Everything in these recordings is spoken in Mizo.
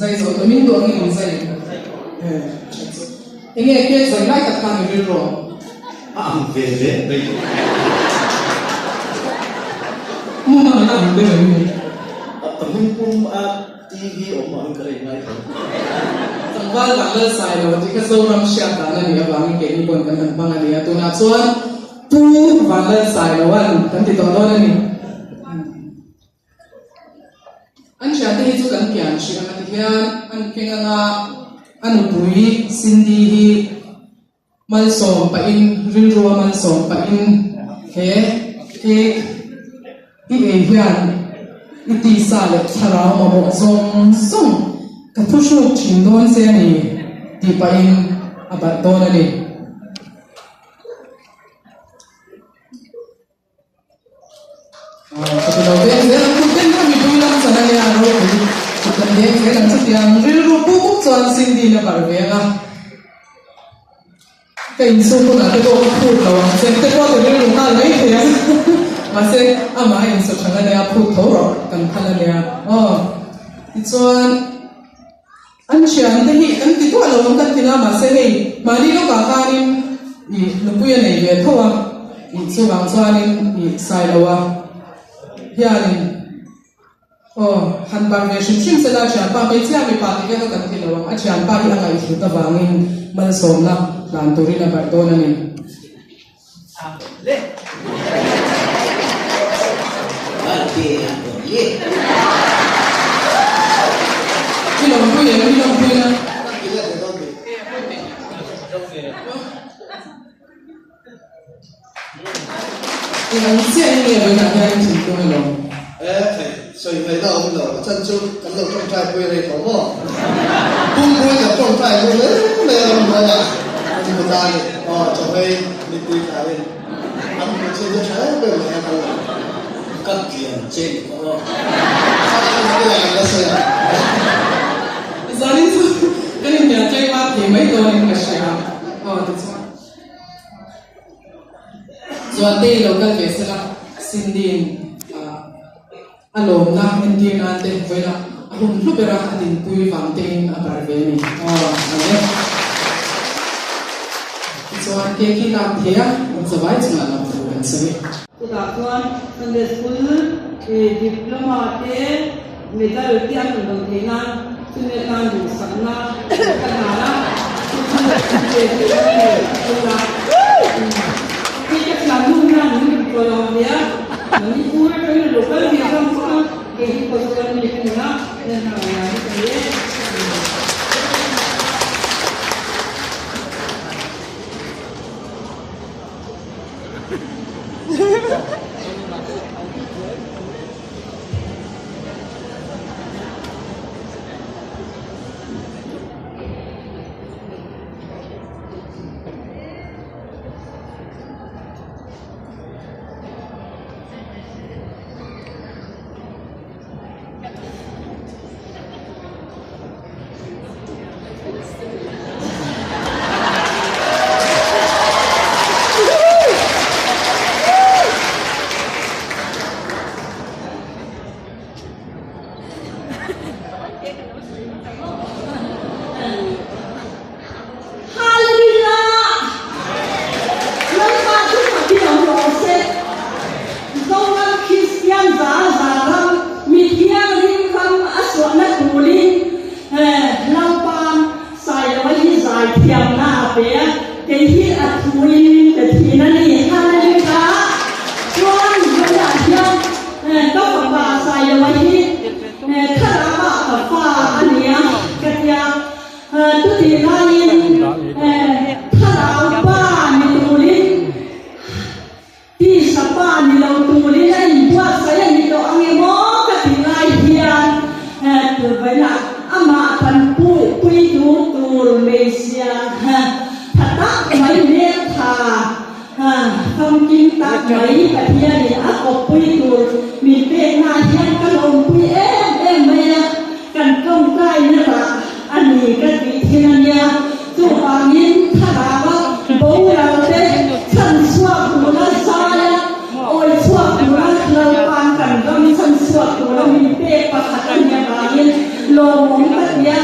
Zai zawh tawh min duh angin in zai em? Tha chu. Enge cake zai lai tak khan i rilru ang? A ang ve hle mai. Hmun ang a ang deuh em ni? Ka hmingpum a TV awm angin ka la in ngaithla. Tlangval kan lal sai lo tih kha Zoram hriat dan a nih avangin keini pawn kan han hmang a ni a, tunah chuan Pu Vanlalsailoan kan ti tawh dawn a ni. An thiante hi chu kan pian hrih ang a ti hian an keng anga a nupui Cindy hi malsawm pahin rilrua malsawm pahin he cake i ei hian i tisa leh thlarau mamawh zawng zawng ka thu hruk thin dawn che a ni tih pahin a barh dawn a ni. Ka ti lo veng zel ang kut den kha mipui lam chan a nia ropui kut kan veng zel ang chutiang rilru pu bawk chuan Cindy na bar veng a ka insum hunah te pawh ka phut lo ang che te pawh ti rilru nghal mai thei ang mahse amah a insu than a nia phut tho rawh kan phal a nia aw tichuan An thiante hi kan ti duah lo ang kan ti la mahse hei mahni lawkah khanin ih nupui a nei ve tho a ih chuvang chuanin ih Sailoa hianin aw han bar ve hrim hrim sela a thianpa hmeichhia mipa tih vek a kan ti lo ang a thianpa hi a ngaihhlut avangin malsawmna hlan turin a barh dawn a ni. I lawmpui em? I lawmpui na? Eng ang chiah in nge vawiinah hian in thinlung emaw? E thei, sawi ngaihna a awm lo. A chan chu kan lo tawngtai pui rei tawh maw? Pumpui kan tawngtai pui mai mai a rawn hnuai a, an hmu ta a ni. Aw, chawhmei mipui tlaiin an hmuh chin chu tha em em mai a kal lo. Ka pian che ni kawh aw. Kha kha ni te an la sawi a. Zanin chu kan inhnial tlem a, thei mai dawnin ka hria. Aw, tichuan. Zuantei lo kal ve sela, Cindy-in a lawmna entir nan te vawiin a hun hlu bera a dinpui vang tein a bar ve a ni. Aw, a ni e. Tichuan cake hi lak thei a, an zavai chungah lam thu kan sawi. Chutah chuan Sunday School Diploma te Medal te an rawn dawn theih nan chumi atan duhsakna ka hlan a, chu chu ve theih a ni a Hei ka thiannu hian min rawn tuah lo hle a, Manipur atangin a lo kal ve hlawm bawk a, kei hi Kosovo mi ka ni a, heng hna ngai hi ka ni e. Hallelujah! Lalpa chu fakin awm rawh se. Zoram Kristian za za ram, mi thianghlim ram a suahna turin Lalpa'n Sailoa hi zai thiamna a pe a, kei hi a thuin min pe thin a ni. Hallelujah! Chuan vawiah hian ka fapa Sailoa hi thlarama ka fa a ni a, ka tia. Chutih laiin thlarau pa ni turin Tisa pa ni lo turin a inbuatsaih a ni tawh ang emaw ka ti lai hian turvainah amah kan pui tur tur hmeichhia tha tak mai hmeltha famkim tak mai Pathianin a kawppui tur min pekna hian ka lawmpui em em mai a, kan tawngtaina rah a ni ka tih thin a nia. Chuvangin thlarau a boral te chhan chhuak tura zaia awi chhuak tura Lalpa'n kan ram chhan chhuak tura min pek pakhat a nih avangin lawmawm ka ti a.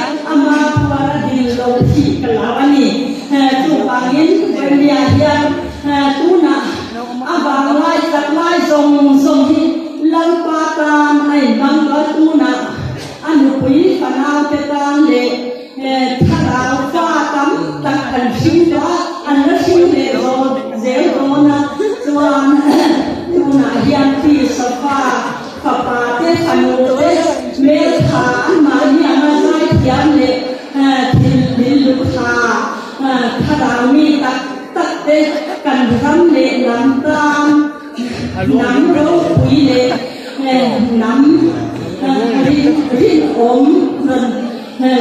hian tunah a vanglai tak lai zawng zawng hi Lalpa tan a inhmang tawh a, tunah a nupui fanaute tan leh thlarau fa tam tak an hring tawh a, an la hring leh zel dawn a, chuan tunah hian Krista fa fapa te fanu te hmeltha anmahni anga zaithiam leh thil rilru tha thlarau mi tak tak te kan ram leh hnam tan hnam ropui leh hnam rinawm rawn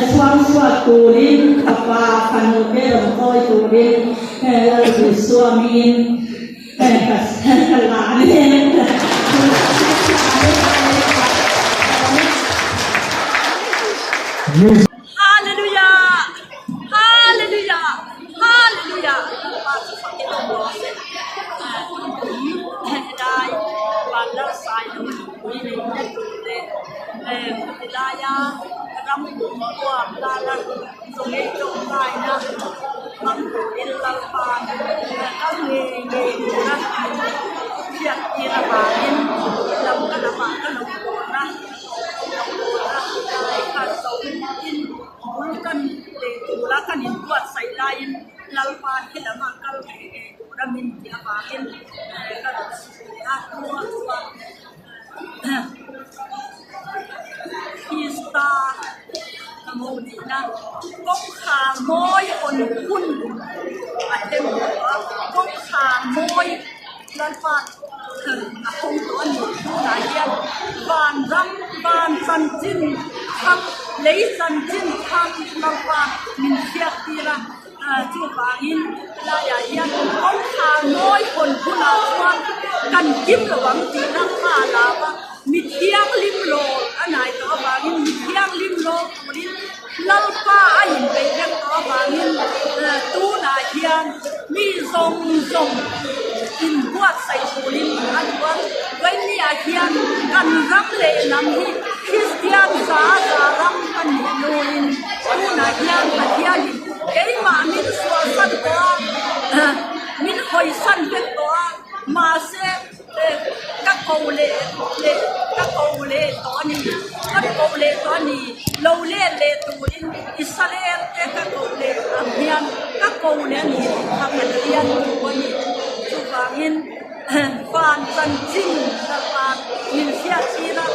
chhuangchhuak turin fapa fanu te rawn kawi turin Lal Isua hmingin ka la mek. Hallelujah! Hallelujah! Hallelujah! Lalpa chu fakin awm rawh se. Hun helai vanlar sai lo pui nei te tur leh khawti laia ram pum huam lala chawngei tawngtaina hmang turin Lalpa kal ngei ngei tura hriattir avangin lam ka lamah ka lo pawn a. Bul kan leh tura kan inbuatsaih laiin Lalpa hi lam ah kal ve ngei tura min tih avangin ka rawn chhuk leh a, tunah chuan Krista ka mo nihna kawngkhar mawi hawn hun a thleng tawh a, kawngkhar mawi Lalpa a hawng tawh a ni. Tunah hian vanram van chanchin thar, lei chanchin thar Lalpa min hriat tir a, chuvangin helaiah hian kawngkhar mawi hawn hunah chuan kan kim lo ang tih Lalpa a lam a, mi thianghlim lawl a nai tawh avangin mi thianghlim lawl turin Lalpa a inpeih vek tawh avangin tunah hian mi zawng zawng inbuatsaih turin a duh a. Vawinia hian kan ram leh hnam hi Kristian za za ram a nih hnuin tunah hian Pathianin keimah min sualsan tawh a, min hawisan vek tawh a, mahse, Ka ko leh leh ka ko leh tawh a ni, ka ko leh tawh a ni, lo let leh turin Israel te ka ko leh ang hian ka ko leh a ni tih kha Pathian thu a ni. Chuvangin van chanchin Lalpa min hriattir a,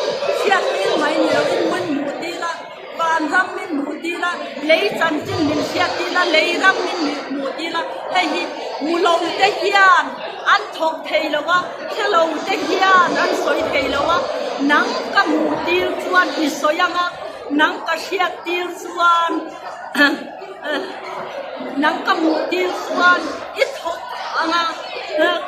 hriattir mai ni loin min hmuh tir a, van ram min hmuh tir a, lei chanchin min hriat tir a, lei ram min hmuh tir a, hei hi hmu lo te hian an thawk thei lo a, hre lo te hian an sawi thei lo a, nang ka hmuh tir chuan i sawi ang a, nang ka hriat tir chuan nang ka hmuh tir chuan i thawk ang a,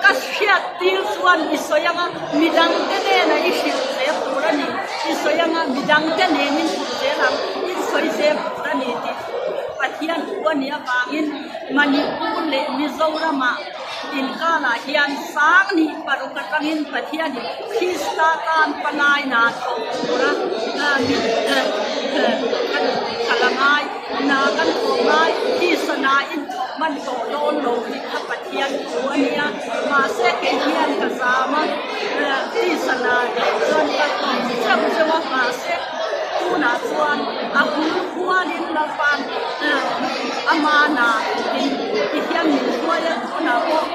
ka hriat tir chuan i sawi ang a, midang te nena i hrilh zel tur a ni, i sawi ang a, midang te nen in hrilh zel ang, in sawi zel tur a ni tih Pathian thu a nih avangin Manipur leh Mizoramah inkalah hian 16 atangin Pathianin Krista tan panaina thawk tura min kan kal a ngai. Na kan thawh ngai, tisa na in thawk hman tawh dawn lo tih kha Pathian thu a nia. Mahse kei hian ka zam a, tisa na leh chuan ka tawng cheuh cheuh a, mahse tunah chuan a hul hualin Lalpa'n ama na in ti hian min hruai a, tunah pawh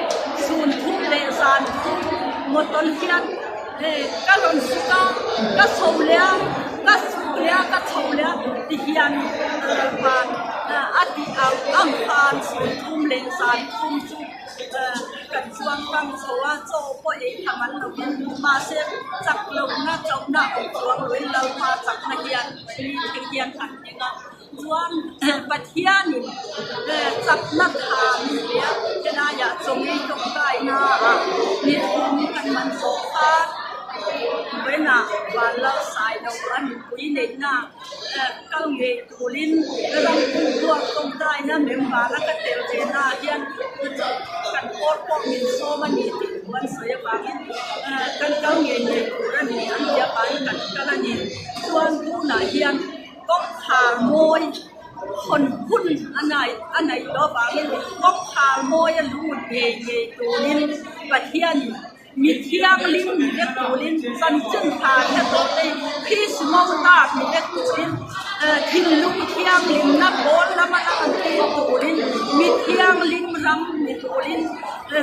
chhun thum leh zan thum motor hian Ka rawn suk a, ka chho leh a, ka suk leh a, ka chho leh a ti hian Lalpa'n a tih ang ang khan thum leh zan thum chu kan chuang tang chho a, chaw pawh ei tham an lo in mahse chak lohna chauhna awm chuang loin Lalpa chakna hian mi te hian an ding a. Chuan Pathianin chakna tha min pe a, helaiah chawngei tawngtaina ah ni thum kan man zawh khan vawiinah vanlal sai lo a nupui neihna kal ngei turin ram pumpuak tawngtaina member a ka tel ve na ah hian kan pawl pawh min sawm a ni tih thu an sawi avangin kan kal ngei ngei tur a ni an ti avangin kan kal a ni. Chuan tunah hian. Kawngkhar mawi hawn hun a nai a neih loh avangin kawngkhar mawia lut ngei ngei turin Pathianin Mi thianghlim ni vek turin chanchin tha hre tawh te Krismo tak ni vek turin thinlung thianghlimna pawl lama lan tir turin mi thianghlim ram ni turin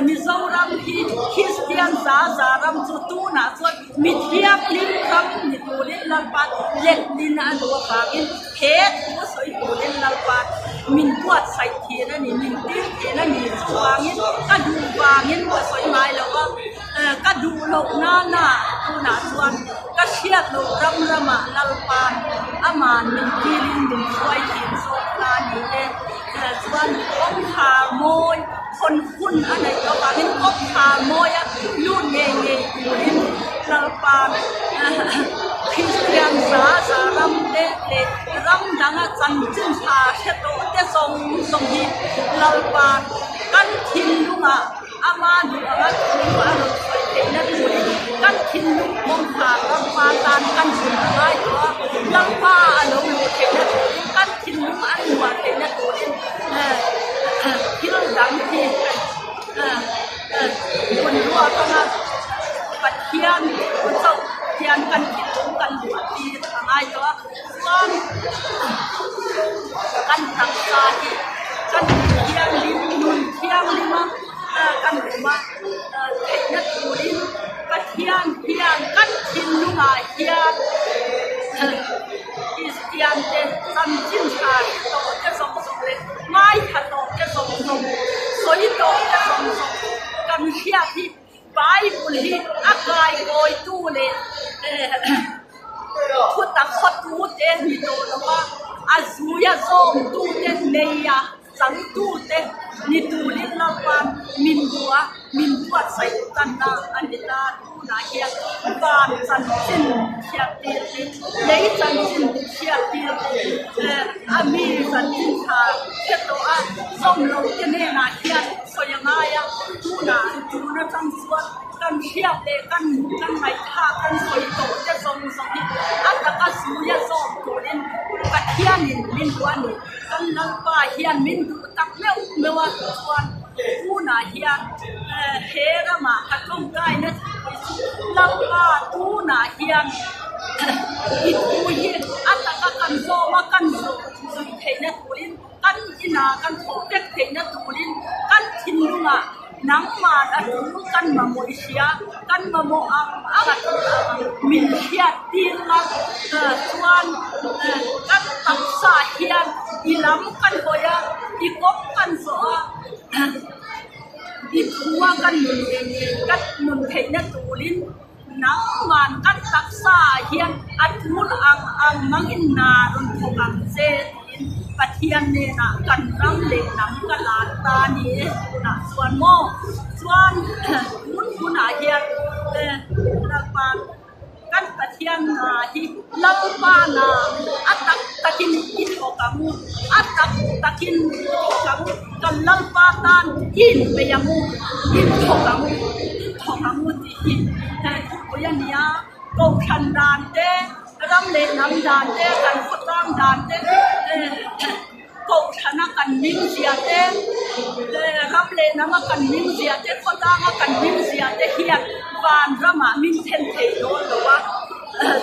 Mizoram hi Kristian za za ram chu tunah chuan mi thianghlim ram ni turin Lalpa letlin a duh avangin he thu sawi turin Lalpa min buatsaih thin a ni, min tir thin a ni. Chuvangin ka duh vangin ka sawi ngai lo va, ka duh loh nana tunah chuan ka hriat loh ram ramah Lalpa ama'n min tilin min hruai thin zawk ta a ni e. Chuan kawngkhar mawi hawn hun a neih loh vangin kawngkhar mawia lut ngei ngei turin Lalpa Kristian za za ram te leh ram danga chanchin tha hre tawh te zawng zawng hi Lalpa kan thinlungah ama duh anga thu a rawn sawi theihna turin kan thinlung kawngkhar Lalpa tan kan hun a ngai tawh a, Lalpa a lo luh theihna turin kan thinlung an luah theihna turin thil dang hi hun ruak anga Pathian thu chauh hian kan thinlung kan luah tir a ngai tawh a, chuan kan taksa hi kan thianghlim nun thianghlim a kan awm a theihna turin Pathian hian kan thinlungah hian Kristian te chanchin tha hre tawh te zawng zawng leh ngaithla tawh te zawng zawng sawi tawh te zawng zawng kan hriat hi Bible hi a kaikawitu leh thutak khawtu te ni tawh lo a, a zuia zawmtu te neia changtute ni turin Lalpa'n min duh a, min buatsaih tanna a ni ta. Tunah hian van chanchin hriattir te, lei chanchin hriattir te, a mi chanchin tha hre tawh a, zawm lo te hnenah hian sawi a ngai a. Tunah tun atang chuan kan hriat leh kan kan ngaihthlak kan sawi tawh te zawng zawng hi a taka zuia zawm turin Pathianin min duh a ni. Kan Lalpa hian min duh tak meuh meuh a chuan tunah hian he ramah ka tawngtaina thupui chu Lalpa tunah hian i thu hi a taka kan zawm a kan zui theihna turin kan inah kan thawh vek theihna turin kan thinlungah Nangmah a tul kan mamawh i hria, kan mamawh ang ang a tul ang min hriat tir la chuan kan taksa hian i lam kan hawi a, i kawng kan zawh a, i thua kan nun kan nun theihna turin nangmah kan taksa hian a tul ang ang mangin na rawn thawk ang che. Pathian hnenah kan ram leh lam ka lan ta a ni e tunah chuan maw? Chuan tun hunah hian Lalpa kan Pathian hna hi Lalpa hna a tak takin i thawk ang u, a tak takin i thawk ang u, kan Lalpa tan i inpeih ang u, i thawk ang u, i thawk ang u tih hi thupui a ni a, Kohhran dan te, Ram leh hnam dan te, kan khawtlang dan te, kohhrana kan hming zia te, ram leh hnama kan hming zia te, khawtlanga kan hming zia te hian van ramah min then thei dawn lo a.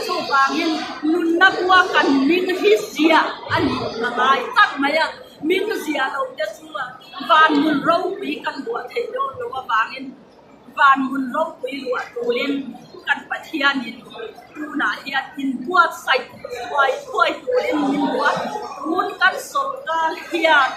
Chuvangin nunna bua kan hming hi zia a nih a ngai tak mai a, hming zia lo te chu van nun ropui kan buah thei dawn lo avangin Van hmun ropui luah turin kan Pathianin tunah hian inbuatsaih thuai thuai turin min duh a, tun kan sawrkar hian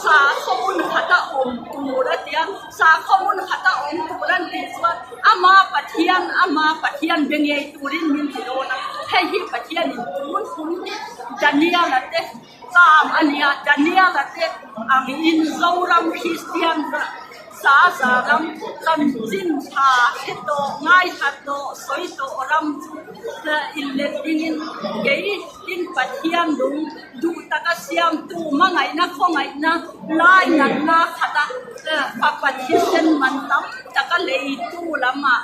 sakhaw hmun khata awm tur a ti a, sakhaw hmun khata awm tur an tih chuan ama Pathian ama Pathian be ngei turin min ti dawn a, hei hi Pathianin tun hun hi Daniel-a te Cham a nia, Daniel-a te angin Zoram Kristian sa za ram chanchin tha hre tawh, ngaithla tawh, sawi tawh ram chu inlet dingin kei in Pathian lung duh taka siamtu hmangaihna khawngaihna lai natna khata fapa thisen man tam taka leitu lamah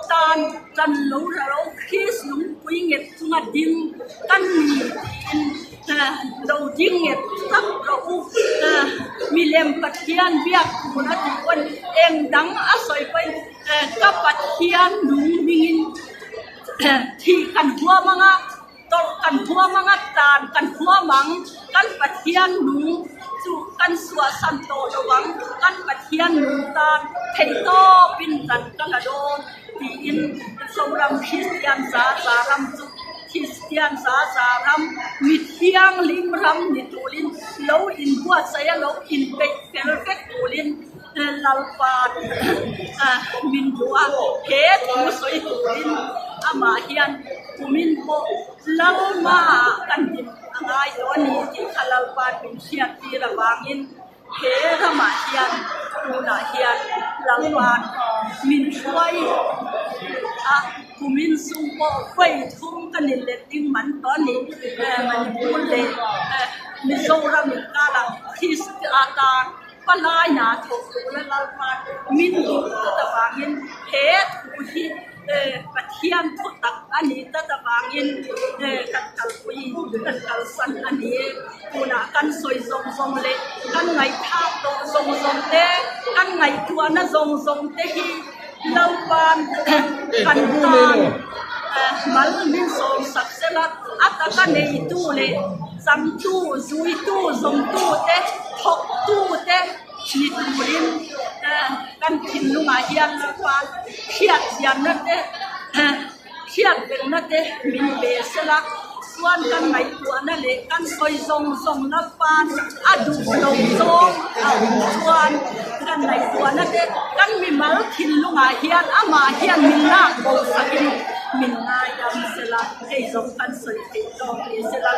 Tan tan lo ra lo Kris lungpui nget chunga ding kan ni tiin. Lo ding nghet tak rawh u. Milem Pathian biak tur a tih pawn eng dang a sawi pawhin ka Pathian nung hmingin thih kan huam ang a, tawrh kan huam ang a, tan kan huam ang. Kan Pathian nung chu kan suahsan tawh lo ang, kan Pathian nung tan theihtawpin dan ka la dawn tiin Zoram Kristian za za ram chu Kristian za za ram, mi thianghlim ram ni tulin lo inbuatsaih a, lo inpeih fel vek tulin Lalpa min duh a, he thu sawi turin amah hian kumin pawh Lalma kan din a ngai tawh a ni tih kha Lalpa'n min hriattir avangin He ramah hian tunah hian Lalpa'n min hruai a, kumin sum pawh vawi thum ka ni let ding man tawh a ni. Manipur leh Mizoram inkara Krista tan palaina thawk tura Lalpa'n min duh tlat avangin he thu hi Pathian thu tak a nih tlat avangin kan kalpui kan kalsan a ni e. Tunah kan sawi zawng zawng leh kan ngaihthlak tawh zawng zawng te, kan ngaihtuahna zawng zawng te hi Lalpa'n kan tan mal min sawmsak sela, a taka neitu leh changtu, zuitu, zawmtu te, thawktu te, Ni turin kan thinlungah hian Lalpa hriatzianna te, hriatbelhna te min pe sela, chuan kan ngaihtuahna leh kan sawi zawng zawng Lalpa'n a duh lo zawng a awm chuan kan ngaihtuahna te kan mimal thinlungah hian amah hian min lak bo sakin min ngaidam sela, hei zawng kan sawi theih tawk ni sela.